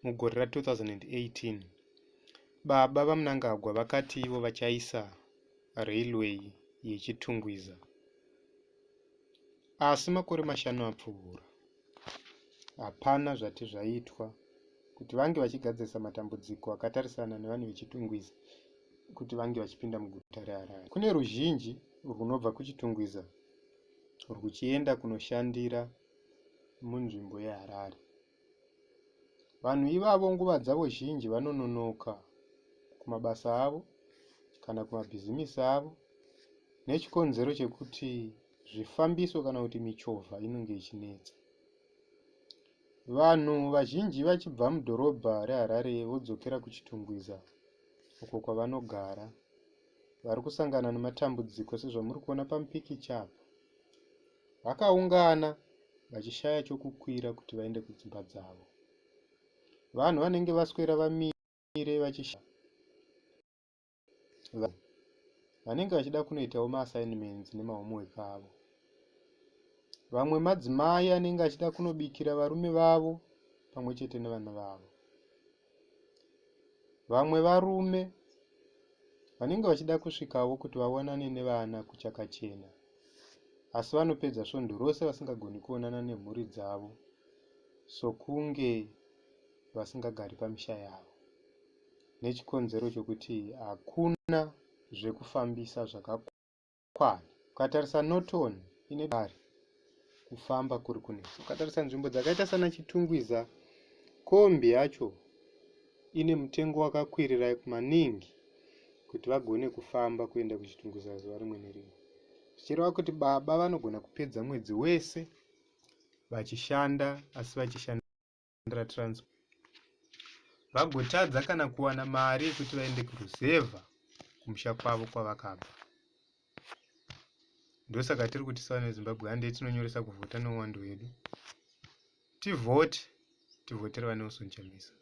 Mugore ra 2018, baba vaMnangagwa vakati ivo vachaisa railway yeChitungwiza. Asi makore mashanu apfuura, hapana zvati zvaitwa kuti vange vachigadzirisa matambudziko akatarisana nevanhu veChitungwiza kuti vange vachipinda muguta reHarare. Kune ruzhinji rwunobva kuChitungwiza rwuchienda kunoshandira munzvimbo yeHarare. Vanhu ivavo nguva dzavo zhinji vanononoka kumabasa avo kana kumabhizimisi avo nechikonzero chekuti zvifambiso kana kuti michovha inenge ichinetsa. Vanhu vazhinji vachibva mudhorobha reHarare vodzokera kuChitungwiza uko kwavanogara vari kusangana nematambudziko sezvamuri kuona pamupikicha apa. Vakaungana vachishaya chokukwira kuti vaende kudzimba dzavo. Vanhu vanenge vaswera vamire vachishaya vanenge vachida kunoitawo maassignments nemahomework avo. Vamwe madzimai anenge achida kunobikira varume vavo pamwe chete nevana vavo. Vamwe varume vanenge vachida kusvikawo kuti vaonane nevana kuchakachena asi vanopedza svondo rose vasingagoni kuonana nemhuri dzavo sokunge vasingagari pamisha yavo nechikonzero chokuti hakuna zvekufambisa zvakakwana. Ukatarisa Norton ine dare kufamba kuri kunetsa. Ukatarisa nzvimbo dzakaita sana Chitungwiza kombi yacho ine mutengo wakakwirira maningi kuti vagone kufamba kuenda kuChitungwiza zuva rimwe nerimwe. Zvichireva kuti baba vanogona kupedza mwedzi wese vachishanda asi vachishandira transport vagotadza kana kuwana mari yekuti vaende kuruzevha kumusha kwavo kwavakabva. Ndosaka tiri kuti sevana veZimbabwe handei tinonyoresa kuvhota neuwandu hwedu tivhote tivhotere vaNelson Chamisa.